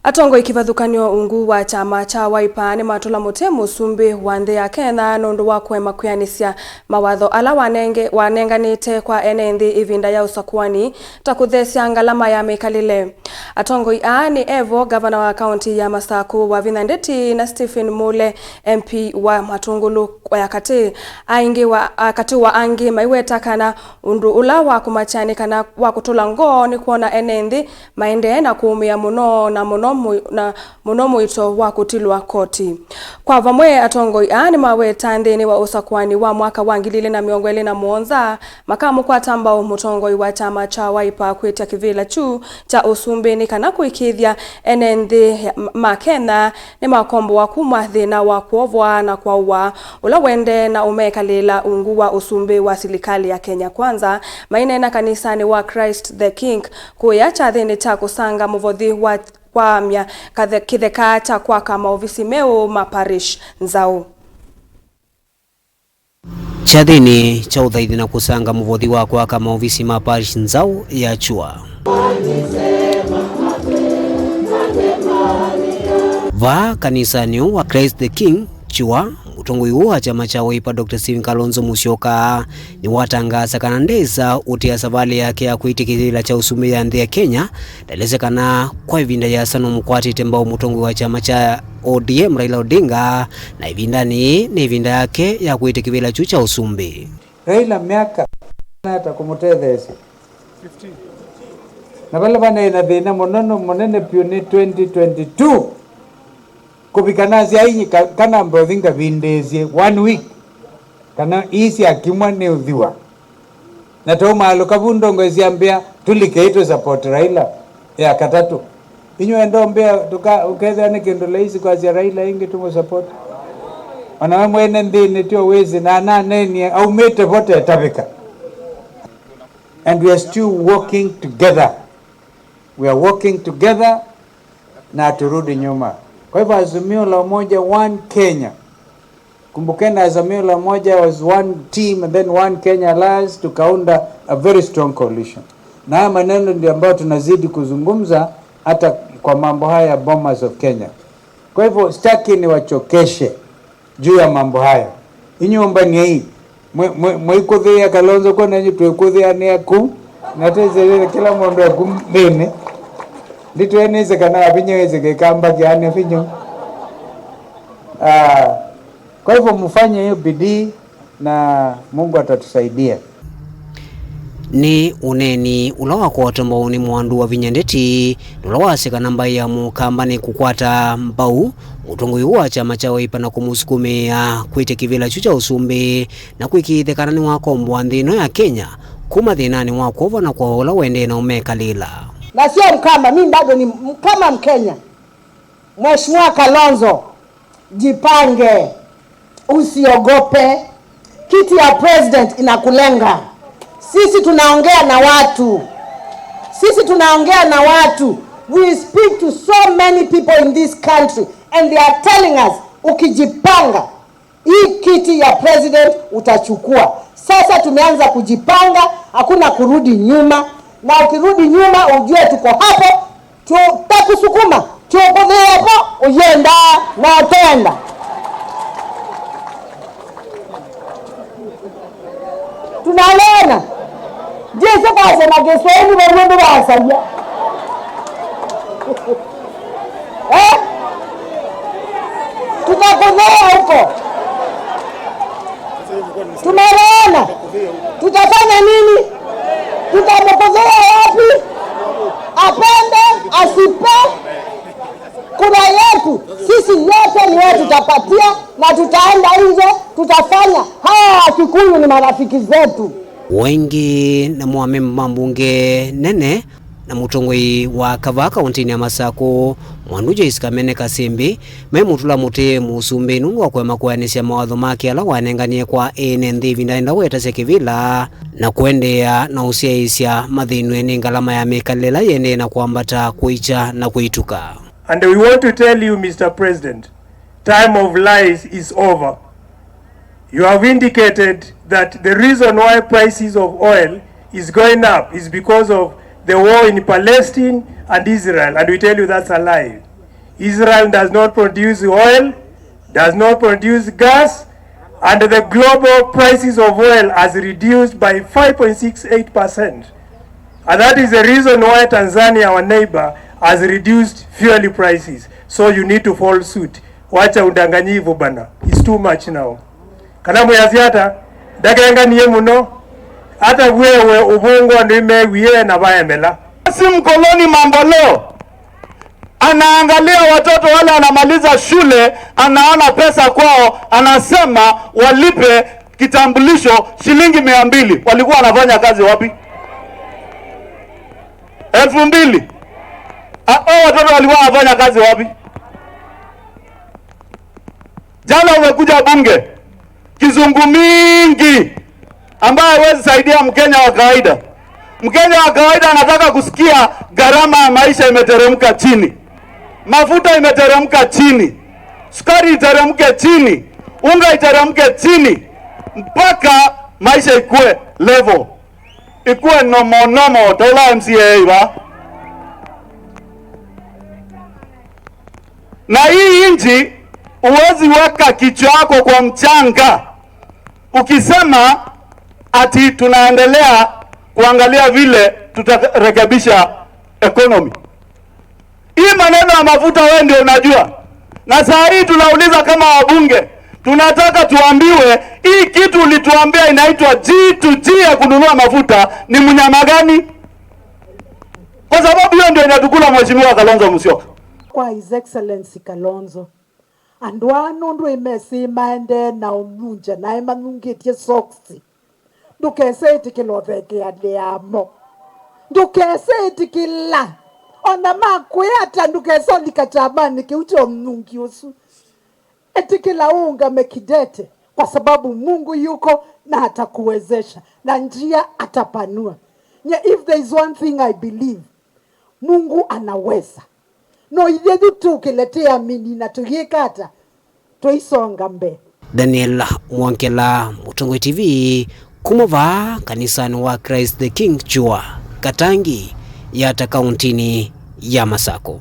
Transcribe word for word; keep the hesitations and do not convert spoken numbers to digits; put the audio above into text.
Atongoi kĩvathũkany'o ungu wa kyama kya Wiper nĩmatũla mũtĩ mũsumbĩ wa nthĩ ya Kenya nũndũ wa kũema kwĩanĩsya mawatho ala wanenge-, wanenganĩte kwa ene nthĩ ĩvinda ya ũsakũani, ta kũthesya ngalama ya mĩkalĩle. Atongoi aa nĩ evo, ngavana wa kaunti ya Masaku Wavinya Ndeti na Stephen Mule, M P wa Matungulu ya katĩ. Aingĩ wa, a, katĩ wa angĩ maiweta kana ũndũ ũla wa kũmakya nĩ kana wa kũtũla ngoo nĩ kwona ene nthĩ maendee na kũũmĩa mũno na mũno mũi-, na mũno mũito wa kũtilwa koti. Kwa vamwe, atongoi aa nĩmaweta nthĩnĩ wa ũsakũani wa mwaka wa ngili ilĩ na mĩongo ĩlĩ na mũonza, makamũkwata mbau mũtongoi wa kyama kya Wiper kwĩtya kĩvĩla kyu kya ũsumbĩ nĩ kana kũĩkĩĩthya ene nthĩ ya, ma Kenya nĩmakomboa kuma thĩna wa kwovwa na kwaũwa ũla wendee na ũmekalĩla ungu wa ũsumbĩ wa silikalĩ ya Kenya Kwanza, maineena kanisanĩ wa Christ the King kũya kyathĩnĩ kya kũsanga mũvothi wa kwamya kathe-, kĩtheka kya kwaka maovisi meũ ma parish nzaũ. Kyathĩnĩ kya ũthaithi na kũsanga mũvothi wa kwaka maovisi ma parish nzaũ ya Chua. Vaa kanisanĩ ũũ wa Christ the King, Chua, mũtongoi ũũ wa kyama kya Wiper, Doctor Stephen Kalonzo Musyoka, nĩwatangaasa kana ndesa ũtĩa savalĩ yake ya kwĩtya kĩvĩla kya ũsumbĩ ya nthĩ ya Kenya. Ndaelesya kana kwa ĩvinda yĩasa nũmũkwatĩte mbau mũtongoi wa kyama kya O D M, Raila Odinga, na ĩvindanĩ yĩĩ nĩ ĩvinda yake ya kwĩtya kĩvĩla kyu kya ũsumbĩ. Raila myaka ata kũmũtetheesya? Na vala vanaĩ na thĩna mũno, mũnene vyũ nĩ twenty twenty-two. Kũvika nasya, "Ai, ka-, kana mbothi ngavindĩĩsye one week, kana ii syakimwa nĩ ũthiwa." Na taumaalũka vu, ndongoi syambĩa, "Tũlikei tũ support Raila ya katatũ." Inyw'ĩ ndombĩa tũka-, ũkethĩa nĩ kĩndũ laisi kwasya Raila ĩngĩ tũmũ support? O nawe mwene nthĩnĩ tyo wĩsĩ, na ananeenie aumĩte vo tetavĩka. And we are still working together. We are working together na turudi nyuma. Kwa hivyo, Azimio la Umoja, One Kenya. Kumbukeni, Azimio la Umoja was one team and then One Kenya Alliance, tukaunda a very strong coalition. Na haya maneno ndio ambayo tunazidi kuzungumza hata kwa mambo haya ya Bomas of Kenya. Kwa hivyo, sitaki niwachokeshe juu ya mambo hayo. Inyuĩ ũmbany'ei, mwĩ-, mwĩ-, mwĩkũthĩĩa Kalonzo kũu, nenyu twĩkũthĩanĩa kũu, na twĩsĩlĩle kĩla mũndũ eku nthĩnĩ. Nditũ nĩsĩ kana Wavinya wĩsĩ Kĩkamba kĩane vinyũ. Ah, kwa hivyo mfanye hiyo bidii na Mungu atatusaidia. Nĩ ũneeni ũla wakwatwa mbau nĩ Mwandu Wavinya Ndeti, na ũla wasya kana mbaĩ ya Mũkamba nĩ kũkwata mbau mũtongoi ũũ wa kyama kya Wiper na kũmũsukumĩĩa kwĩtya kĩvĩla kyu kya ũsumbĩ na kũĩkĩĩthya kana nĩwakomboa nthĩ ĩno ya Kenya kuma thĩnanĩ wa kwovwa na kwawa ũla ũendee na ũmekalĩla. Na sio Mkamba, mimi bado ni m-, kama Mkenya. Mheshimiwa Kalonzo, jipange, usiogope. Kiti ya president inakulenga. Sisi tunaongea na watu. Sisi tunaongea na watu. We speak to so many people in this country and they are telling us, "Ukijipanga, hii kiti ya president utachukua." Sasa tumeanza kujipanga, hakuna kurudi nyuma. Na ukirudi nyuma, ujue tuko hapo. Tũ-, tũtakusukuma, tũkũthĩe vo ũyenda na ũtenda. Tunaelewana? Ndyĩsĩ kwasya na Kĩswahili vau nũndũ wasavya. Eh? Tutakũthĩa huko. Tumeelewana? Tutafanya nini? Tutamkosea wapi? Apende, asipe, kura yetu sisi yote ni yeye tutapatia, na tutaenda nje, tutafanya. Hawa Wakikuyu ni marafiki zetu. Waingĩ na mo amemba ma mbunge nene na mũtongoi wa kavaa kaũntĩnĩ ya Masakũ, Mwandu Joyce Kamene Kasimbi, maimũtũla mũtĩ mũsumbĩ nũndũ wa kũema kũeanĩsya mawatho make ala wanenganie kwa ene nthĩ ĩvinda enda wetasya kĩvĩla na kũendeea na ũsyaĩĩsya mathĩnw'e nĩ ngalama ya mĩkalĩle ĩla yĩendee na kwambata kũikya na kũituka. And we want to tell you, Mister President, time of lies is over. You have indicated that the reason why prices of oil is going up is because of the war in Palestine and Israel, and we tell you that's a lie. Israel does not produce oil, does not produce gas, and the global prices of oil has reduced by five point six eight percent. And that is the reason why Tanzania, our neighbor, has reduced fuel prices. So you need to follow suit. Wacha udanganyifu bana. It's too much now. Kana mwĩasya ata? Ndakenganie mũno. Hata wewe ũvũngũ andũ imewie na vaemela. Si mkoloni mamboleo anaangalia watoto wale, anamaliza shule, anaona pesa kwao, anasema walipe kitambulisho shilingi mia mbili. Walikuwa wanafanya kazi wapi? Elfu mbili. A-, hao watoto walikuwa wanafanya kazi wapi? Jana umekuja bunge, kizungu mingi ambayo haiwezi saidia Mkenya wa kawaida. Mkenya wa kawaida anataka kusikia gharama ya maisha imeteremka chini, mafuta imeteremka chini, sukari iteremke chini, unga iteremke chini, mpaka maisha ikue level, ikue normal, normal, ta ũla M C A iva. Na hii nchi, huwezi weka kichwa yako kwa mchanga ukisema ati tunaendelea kuangalia vile tutarekebisha economy. Hii maneno ya mafuta wewe ndio unajua. Na saa hii tunauliza kama wabunge, tunataka tuambiwe hii kitu ulituambia inaitwa G to G ya kununua mafuta ni mnyama gani? Kwa sababu hiyo ndio inatukula Mheshimiwa Kalonzo Musyoka. Kwa His Excellency Kalonzo, andũ aa nũndũ ĩmesĩ maendee na ũnunja na ĩmanyungĩtye soksi, ndũkese ĩtĩkĩla ũthekeanĩamo. Ndũkese ĩtĩkĩla. Ona makwĩa ata, ndũkese ũlika kyamanĩ kĩu kya ũnungi ũsu. Ĩtĩkĩla ũũngame kĩdete, kwa sababu Mungu yuko na atakuwezesha, na njia atapanua. Nye, if there is one thing I believe, Mungu anaweza. No ithyĩ yu tũkĩle tĩamini na tũyĩka ata? Tũisonga mbee. Daniel Mwongela, Mũtongoi T V, kuma vaa kanisanĩ wa Christ the King Chua, Katangi, Yatta kauntinĩ ya Masakũ.